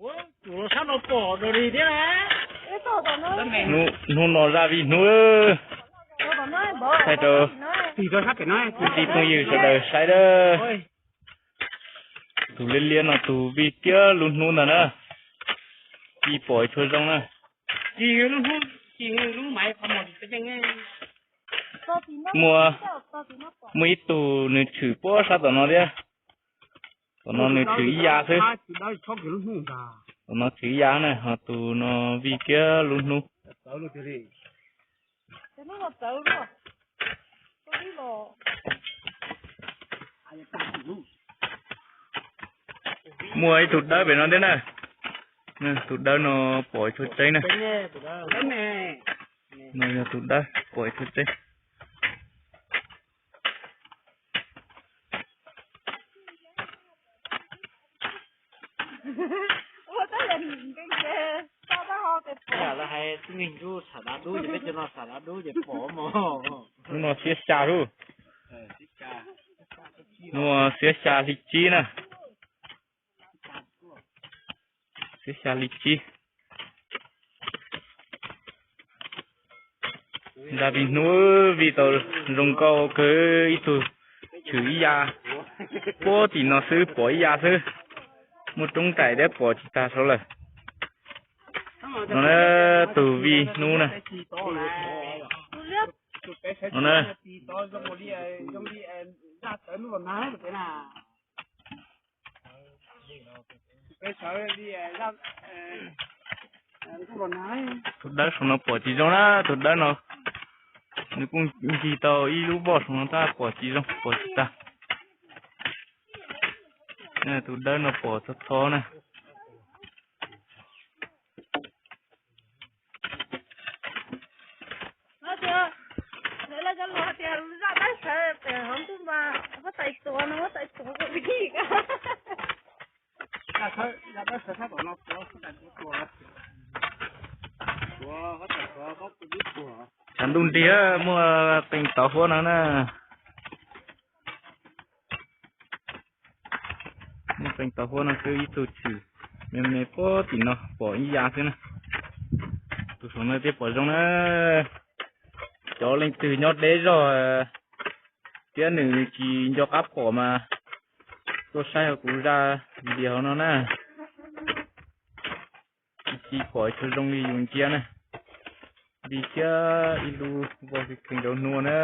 Hnub no zaj vij hnub, thaij rau kwv tij phooj ywg sawv daws saib dab. Tus liab liab no tus vij kiag lub hnub ntag na. Vij pom tsis tshua zoo na. Muaj, muaj ib tug nws tshwm puag sab tom no thiab. Tom no nws tshwm ib ya xwb. Tom no tshwm ib ya na, ho tus no vij kiag lub hnub. Muaj ib tug dawb pem no thiab na. Tus dawb no pom tsis tshua tseeb na. No yog tus dawb pom tsis tshua tseeb. Lawv hais tib neeg ntsuj tham dav dub ces peb cov no tham dav dub ces pom mog. Hnub no xiab xya lub. Hnub no xiab xya hli tsib na. Xiab xya hli tsib. Zaj vij hnub vij tau zoo nkauj kawg, ib tug tshwm ib ya, puag tim no xwb pom ib ya xwb. Muaj roob nraim thiab pom tsis tag saud lawm. No na, tus vij hnub na. No na. Tus dawb saum no pom tsis zoo na, tus dawb no nws kuj ncig tau ib lub voj saum no tab pom tsis zoo, pom tsis tag. Tus dawb no pom txog tho na. Tshav ntuj nrig muaj qee tauv huab no na. Muaj qee tauv huab no xwb, ib tug tshwm me me puag tim no pom ib ya xwb na. Tus saum no thiaj pom zoo na. Cov leej twg nyob deb zog thiab nws tsis nco qab pom mas tuaj saib kuv zaj video hauv no na. Tsis pom tsis zoo li yus ntsia na. Li thiab ib lub voj kheej rau hnub na.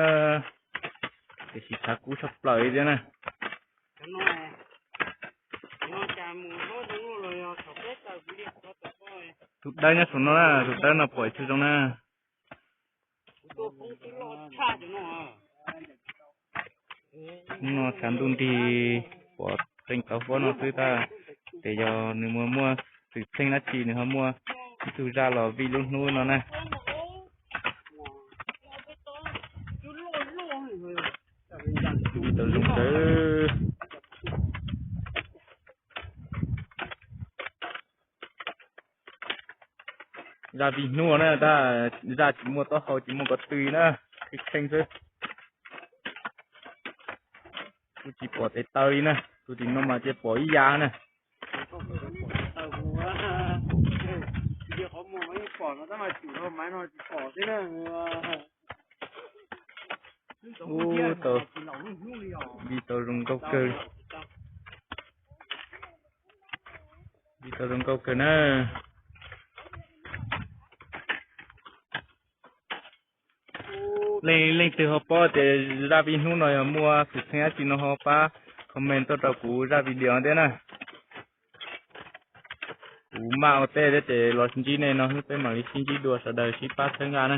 Tiam sis tshav kub tshaj plaws li thiab na. Tus dawb nyob saum no na, tus dawb no pom tsis zoo na. Hnub no tshav ntuj nrig pom qee tauv huab no xwb tab sis yog nws muaj muaj xwm txheej dab tsi nws ho muaj ib tug zaj los vij lub hnub no na. Tau zoo kawg. Zaj vij hnub na tab zaj tsis muaj taub hau tsis muaj ko tw na, kheej kheej xwb. Kuj tsis pom tes taw li na, tus tim no mas cia pom ib ya na. Ub, tau, vij tau zoo nkauj kawg. Vij tau zoo nkauj kawg na. Leej leej twg ho paub tias zaj vij hnub no yog muaj xwm txheej dab tsi no ho pab comment tuaj rau kuv zaj video thiab na. Kuv maj ua teb thiab ces los ntsib nej no xwb peb mam li sib ntsib dua, sawv daws sib pab txhawb nqa na.